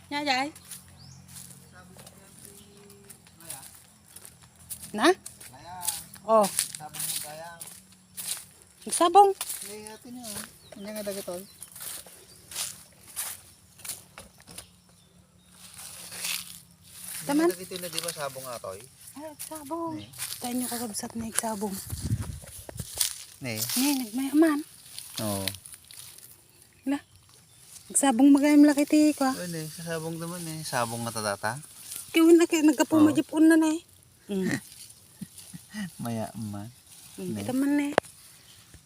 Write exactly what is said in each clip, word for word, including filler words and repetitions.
Nya, jay? Na? Oh. Sabong. Eh, atin yun. Ano nga dagito? Taman? Dagito na, di ba, sabong atoy? Ay, sabong. Ne. Tayo nyo kakabsat na yung sabong. Ne. Ne, nagmayaman. Oo. La. Nagsabong magayam laki ti ko, ah. Ay, ne, sasabong naman, eh. Sabong nga tadata. Kiwin na kayo, nagkapuma Oo. Jipon na na, eh. Mm. Maya man. Mm, Ne. Kita man, eh.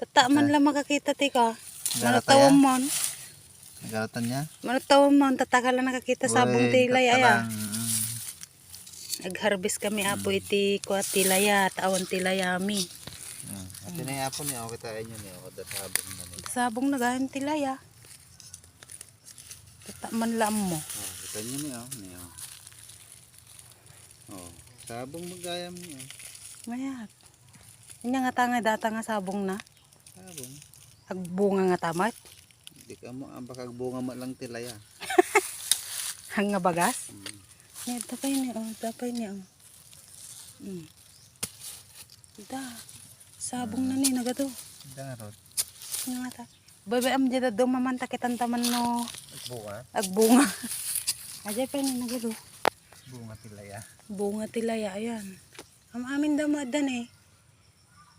Tata man Ah. lang makakita ti ko, ah. Garata Manatawa ya? Mon. Garata niya? Manatawa Mon, tataka lang nakakita sabong Uy, ti lay, aya. Tatalang. Mm. Nag-harvest kami, apo, Mm. iti kua ti laya, ta awan ti layami. Mm. Ati na, apo, ni, okay, tayo nyo, ni, okay, da sabong na, ni. Sabong na gayon ti laya. Kita man lang mo. Oh, kita nyo, ni, oh, ni, oh. Oh, sabong magayam, ni, oh. Mayat. Inya nga tanga data nga sabong na. Sabong. Agbunga nga tamat. Di ka mo, ang baka agbunga mo lang ti laya. Hang nga bagas? Mm. Ni, tapay ni, oh, tapay ni, oh. Mm. Da. Sabong na ni, nagato. Da nga, Rod. Nga ta. Bebe, am, dida dumaman ta kitan taman no. Agbunga? Agbunga. Ajay pa ni, nagato. Bunga ti laya. Bunga ti laya, ayan. Am-amin da mo, adan eh.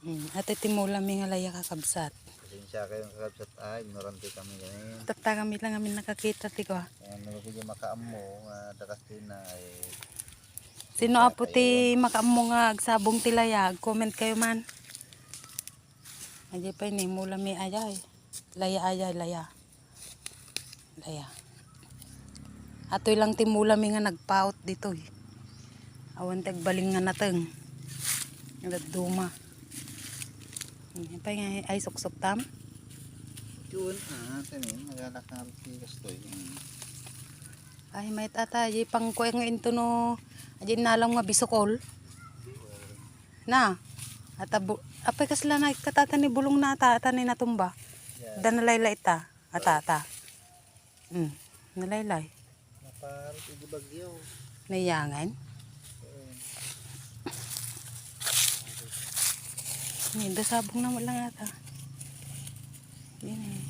Mm, ati ti mula mi nga laya, kakabsat. Pasensya kayo, kakabsat, ah, ignorante kami ganyan. Tatta kami lang amin nakakita ti ko, ah. Ayan, no, kaya makaammo nga dakas din na, eh, Sino, apo, ti makaammo nga agsabong ti laya, ag-comment kayo man. Ajay pa ini, mula mi ajay. Laya, ajay, laya. Laya. Atoy lang ti mula mi nga nagpaut ditoy. Awan ti agbaling nga nateng. Nga dadduma. Yan pa nga ay suksok tam. Yun, ah, tani, nagalak nga ti kastoy. Mm. Ay, may tata, di pang kuya nga into no, di nalam nga bisukol. Na. Ata bu-, apay kasla na katata ni bulong na ata, ata ni natumba. Yes. Da nalaylay ita. Ata, ata. Hmm. Nalaylay. Naparot idi bagyo. Nayangan? Oo. Ni, dasabong na mo lang ata. Yan eh.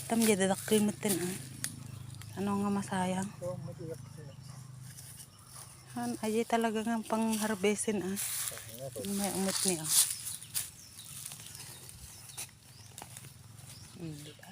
Tam, di dadakkel metten, ah. Ano nga masayang? Oo, madiyak sila. Han, aji talaga nga pang-harvestin, ah. Ano to? May umot ni, ah. Hmm, di ba?